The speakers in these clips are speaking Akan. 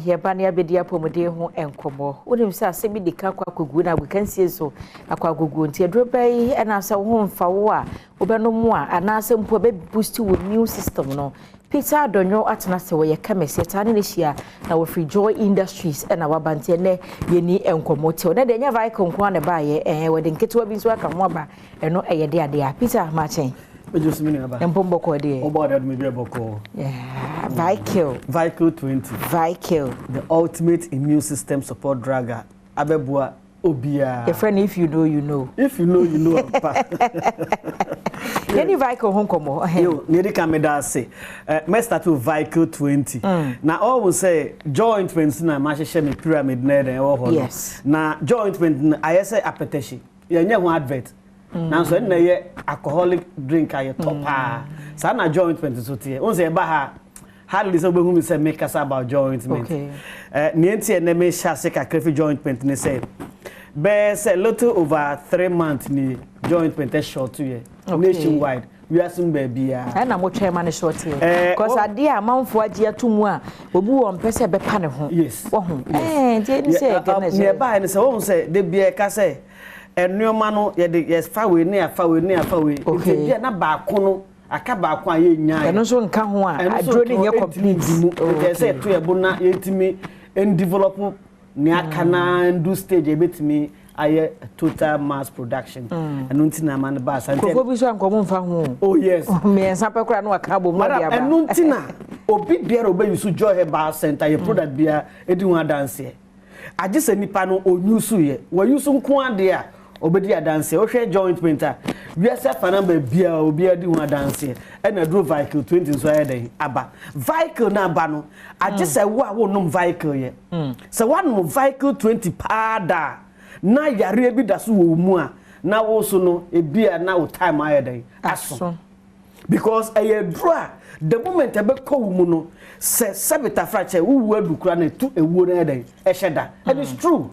Yɛba ne abɛdi apɔmuden ho nkɔmmɔ. Wonim sɛ asɛm bi di ka kɔ akɔguo na agokansie so akɔ akɔguo, nti aduro bɛyi ɛna sɛ wo ho mfa wo a wobɛnom a, anaasɛ mpo ɛbɛboost wo immune system no. Peter Adonyo atena sɛ wɔyɛ chemist, yɛtaa ne ne hyia na wɔfiri Joy Industries ɛna waba, nti ɛnɛ yɛni nkɔmmɔ tew. Na deɛ ɛnyɛ vehicle nko a na ɛbaayɛ, ɛɛ wɔde nketewa bi nso aka ho aba. Ɛno ɛyɛ de adeɛ a Peter Makyen. Megye so, me nua ba. Mpo mbɔkɔ deɛ. Wobɔ ɔde adome bi ɛbɔkɔ. Yeah, Vicle. Vicle 20. Vicle. The ultimate immune system support drug a abɛboa obiara. Yɛfrɛ no "if you know, you know". If you know, you know ampa. Yɛne Vicle ho nkɔmmɔ. Yo, ne yɛdi kan, meda ase. Mɛ start with Vicle 20. Na ɔwɔ sɛ Joy Ointment na mahyehyɛ me pyramid na ɛdɛn ɛwɔ hɔ no. Na Joy Ointment no ayɛ sɛ apɛtɛhye. Yɛnyɛ ho advert. Nanso ɛno na ɛyɛ alcoholic drink a yɛtɔ paa. Saa na Joy Ointment nso teɛ. Wohu sɛ yɛba ha, hardly sɛ wobɛhu me sɛ mekasa about Joy Ointment. Nea nti ɛnɛ mehyɛ ase kakra fi Joy Ointment ne sɛ bɛyɛ sɛ little over 3 months ni Joy Ointment ɛshort yɛ nationwide, wiase mu baabiara. Ɛna motwɛn ma no short yɛ because adeɛ a amanfoɔ agye ato mu a obi wɔ mpɛ sɛ ɛbɛpa ne ho. Wɔho nti ɛni sɛ ɛgɛ na nea ɛbaeɛ no sɛ wɔhu sɛ de bia ɛka sɛ nneɛma no yɛde yɛfa wei ne yɛfa wei ne yɛfa wei, nti bia na baako no aka baako a yɛnnya. Ɛno nso nka ho a aduro no nyɛ complete. Mu nti ɛsɛ yɛto yɛ bo na yɛntumi ndevelop nea aka na ndu stage a yɛbɛtumi ayɛ total mass production. Ɛno nti na ama no baa sa. Nkurɔfoɔ bi so a nkɔmɔ mfa ho. Oh yes. Mmiɛnsa pɛ koraa na waka abom na ɔde aba. Ɛno nti na obi biara obɛyi so Joy Herbal Center yɛ product biara edi ho adanseɛ, agye sɛ nipa no onyusu yɛ wɔyusu nko adeɛ a obɛdi adanseɛ. Wohwɛ Joy Ointment a, wiase afa namba biara obiara di ho adanseɛ. Ɛna duro Vicle 20 nso ayɛ dɛn aba. Vicle na aba no, agye sɛ wo a wonom Vicle yɛ sɛ woanom Vicle 20 paa da a na yareɛ bi da so wɔ wo mu a, na wo so no ebi a na wo time ayɛ dɛn aso, because ɛyɛ duro a the moment ɛbɛkɔ wo mu no, sɛ sɛbi tafrakyɛ wowu adu kora na etu ewuo no ayɛ dɛn ɛhyɛ da. And it's true,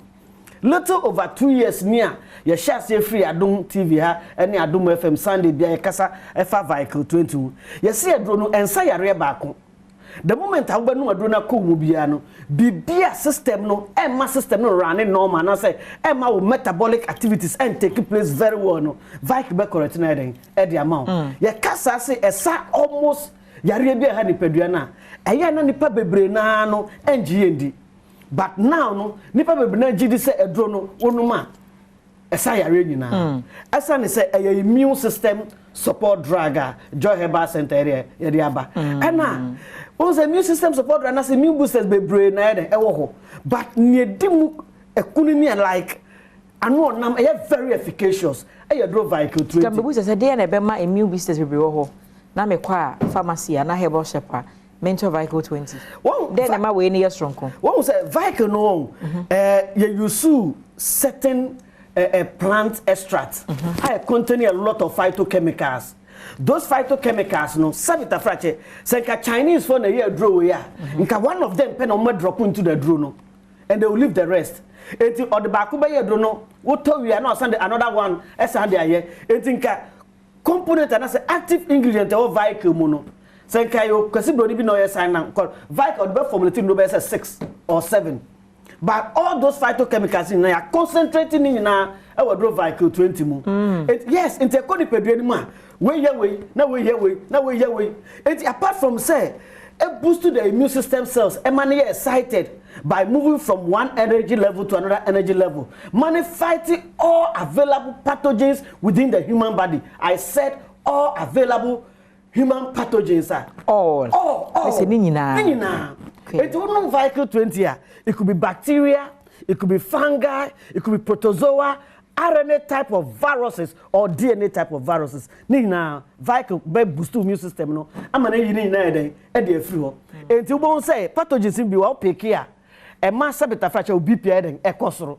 little over 2 years ni a yɛhyɛ aseɛ firi Adom TV ha ɛne Adom FM, Sunday bia yɛkasa ɛfa Vicle 20 ho. Yɛsi aduro no ɛnsa yareɛ baako. The moment a wobɛnom aduro no akɔ wo mu biara no, biribi a system no ɛmma system no run normal anaasɛ ɛmma wo metabolic activities ɛn take place very well no, Vicle bɛ correct no ayɛ dɛn ɛde ama wo. Yɛka saa se ɛsa almost yareɛ bi a ɛha nipadua no a, ɛyɛ na nipa bebree naa no ɛngye yɛn di, but now no nipa bebree naa gye di sɛ aduro no wonom a ɛsa yareɛ nyinaa, ɛsa ne sɛ ɛyɛ immune system support drug a Joy Herbal Center yɛde yɛde aba. Ɛna wɔn sɛ immune system support drug anaasɛ immune boosters bebree na yɛde ɛwɔ hɔ, but nea di mu ɛkunu ni a like ano ɔnam ɛyɛ very efficacious ɛyɛ duro Vicle 20. Kan bɛbu sɛ deɛ na ɛbɛma immune boosters bebree wɔ hɔ na mekɔ a pharmacy ana herbal shop a mentɔ Vicle 20, dɛn na ɛma wei no yɛ soronko? Wɔn sɛ Vicle no wɔn yɛ use certain plant extract a contain a lot of phytochemicals. Those phytochemicals no, sɛbi tafrakyɛ, sɛ nka Chinese fo na ɛyɛ aduro wei a, nka one of them pɛ na wɔn drop into the aduro no and they will leave the rest. Eti ɔde baako bɛyɛ aduro no, wotɔ wia na ɔsan de another one ɛsan de ayɛ. Eti nka component anaasɛ active ingredient ɛwɔ Vicle mu no, sɛ nka yɛ Kwasi Broni bi na ɔyɛ sign na nkɔ Vicle ɔde bɛ formulate no bɛyɛ sɛ six or seven, but all those phytochemicals nyinaa yɛ concentrate ne nyinaa ɛwɔ duro Vicle 20 mu. Yes, nti ɛkɔ nipadua no mu a, wei yɛ wei na wei yɛ wei na wei yɛ wei. Nti apart from sɛ ɛ boost the immune system cells, ɛma no yɛ excited by moving from one energy level to another energy level, money fighting all available pathogens within the human body. I said all available human pathogens ah. All. All. Ɛsɛ ne nyinaa. Ne nyinaa. Eti wonom Vicle 20 a, it could be bacteria, it could be fungi, it could be protozoa, RNA type of viruses or DNA type of viruses. Ne nyinaa Vicle bɛ boost immune system no ama na eyi ne nyinaa yɛ dɛn ɛde afiri hɔ. Eti wobɛhu sɛ pathogens bi wɔ wopeke a ɛma sɛbi tafrakyɛ wo BP ayɛ dɛn ɛkɔ soro.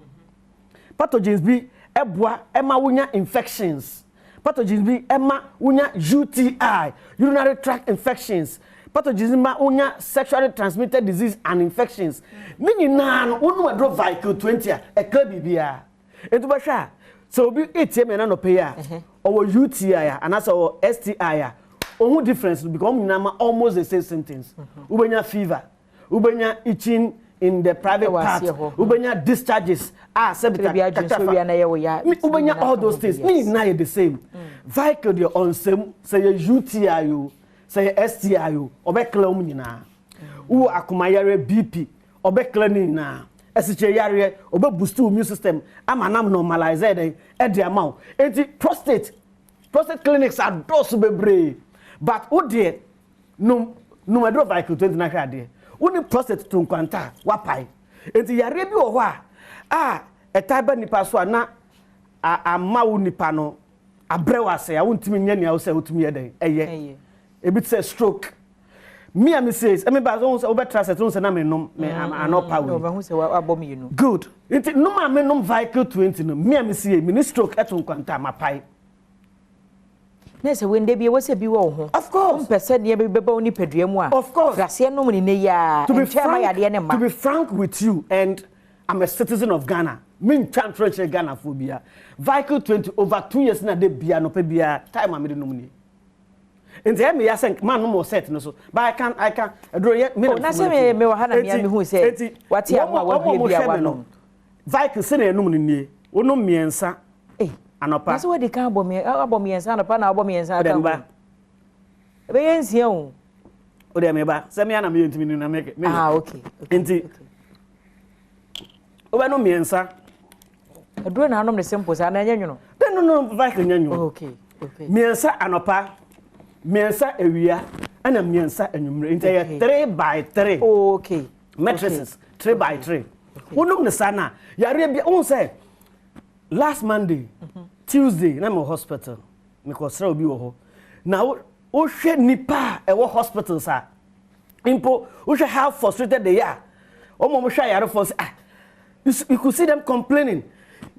Pathogens bi ɛboa ɛma wonya infections. Pathogens bi ɛma wonya UTI, urinary tract infections. Pathogens ma wonya sexually transmitted disease and infections. Ne nyinaa no, wonum aduro Vicle 20 a, ɛka biribiara. Nti bɛhwɛ a, sɛ obi etie mi ɛna nɔpɛ yi a ɔwɔ UTI a anaasɛ ɔwɔ STI a, ohun difference because wɔn nyinaa ma almost the same symptoms. Wobɛnya fever, wobɛnya itching. in the private Ɛwɔ part. aseɛ hɔ. Wobɛnya discharges a sɛbi Tiri bi adwene so wia na ɛyɛ wo ya. Wobɛnya all those things ne nyinaa yɛ the same. Vicle deɛ, ɔnsɛm sɛ yɛ UTI o, sɛ yɛ STI o, ɔbɛkla mu nyinaa. Wowɔ akomayareɛ, BP, ɔbɛkla ne nyinaa. Ɛsikyire yareɛ, ɔbɛ boost wo immune system ama nam normalise ɛdɛn ɛde ama wo. Eti prostate clinics adɔɔso bebree, but wo deɛ, nom nom aduro Vicle 20 na hwɛ adeɛ. Wo ne prostate to nkwanta a wapae. Eti yareɛ bi wɔ hɔ a ɛtaa ba nipa so a na ama wo nipa no abrɛ wo ase a wontumi nyɛ nea wo sɛ wotumi yɛ dɛn ɛyɛ. Ɛyɛ. Ebi te sɛ stroke. Me a me say ɛmi ba so sɛ wobɛtra sɛ to sɛ na me nom me anɔpa wei. Ɔbɛhu sɛ wabɔ mmienu. Good. Nti nom a me nom Vicle 20 no, me a me sie me ne stroke ɛto nkwanta a mapae. Na sɛ wende bi ɛwɔ sɛ bi wɔ wo ho. Of course. Wompɛ sɛ nneɛma bi bɛba wo nipadua mu a. Of course. Fraseɛ nom ne ne yi a. To be nkyɛn ma frank, yadeɛ ne ma. To be frank with you, and I'm a citizen of Ghana, me ntwa ntorɔ nkyerɛ Ghana fo bia, Vicle 20 over 2 years na de bia nɔpɛ bia time a mede nom nie. Nti ɛyɛ me ya sɛ man nom wɔ set no so, but I can aduro yɛ me. Oh, na sɛ me wɔ ha na me a mehu sɛ wate ano a wabue bi a wanom. Vicle sɛ na ɛnom no nie, wonom mmiɛnsa Ei, anɔpa. Na sɛ wadi kan abɔ mmiɛnsa anɔpa na abɔ mmiɛnsa aka Wode ho. mba. Ɛbɛyɛ nsia o. Wode meba sɛ me ana meyɛ ntumi no na me. Ah, okay. Nti wobɛnom mmiɛnsa. Aduro na anom ne simple saa na ɛnyɛ nwono. Then no, Vicle nyɛ nwono. Okay. Mmiɛnsa anɔpa, mmiɛnsa awia, ɛna mmiɛnsa anwummerɛ. Nti ɛyɛ 3 by 3. Matrices 3 by 3. Wonom ne saa na yareɛ bi wohu sɛ last Monday, Tuesday na mewɔ hospital, mekɔsrɛ obi wɔ hɔ na wohwɛ nipa a ɛwɔ hospitals a mpo, wohwɛ how frustrated they are. Wɔn a wɔhwɛ ayarefoɔ sɛ, ah, you could see them complaining.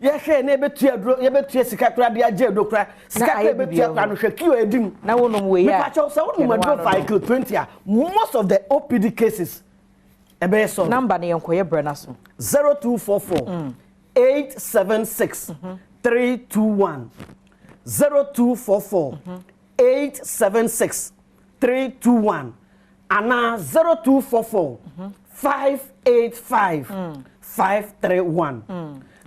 Yɛhwɛ na yɛbɛtua aduro, yɛbɛtua sika koraa de agye aduro koraa, sika Na koraa ayɛ yɛbɛtua biribi koraa no, hwɛ queue a ɛdi mu. Na wonom wei a. Mepakyɛw, sɛ wonom kɛne aduro wano no. Vicle 20 a, most of the OPD cases ɛbɛyɛ solved. Number no, yɛnkɔyɛ brɛ no so. 0244 876 321, 0244 876 321 anaa 0244 585 531,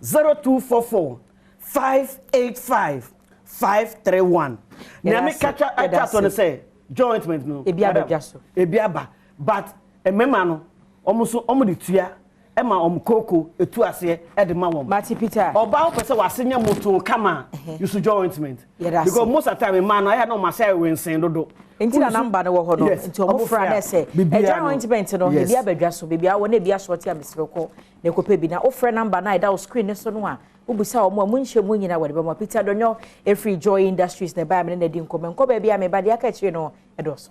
0244 585 531. Nea Yɛda meka ase, twa yɛda atwa to no ase. sɛ joint ointment no, Ebi madam, abɛdwa so. Ebi aba, but mmarima no, wɔn nso wɔn de tua ɛma wɔn kooko etu aseɛ ɛde ma wɔn. Mate, Peter. Ɔbaa wopɛ sɛ wase nyɛ moto kama a, use joy ointment. Yɛda ase. Because most of the time mmaa no, ayɛ na wɔn ase ayɛ wensɛn dodo. Nti na number no wɔ hɔ no. Nti ɔmo fra na ɛsɛ Biribiara ɛgya no. ointment no. Ebi abɛdwa so beebi awɔ na ebi asɔɔte a mesrɛ kɔ na ekɔpɛ bi na wofrɛ number na ɛda wo screen ne so no a wobisa wɔn a mo nhyɛ mu nyinaa wɔde bɛma. Peter Donyo efiri Joy Industries na ɛbaa mi ne na di nkɔmɔ nkɔ baabi a meba deɛ aka akyire no ɛdɔɔso.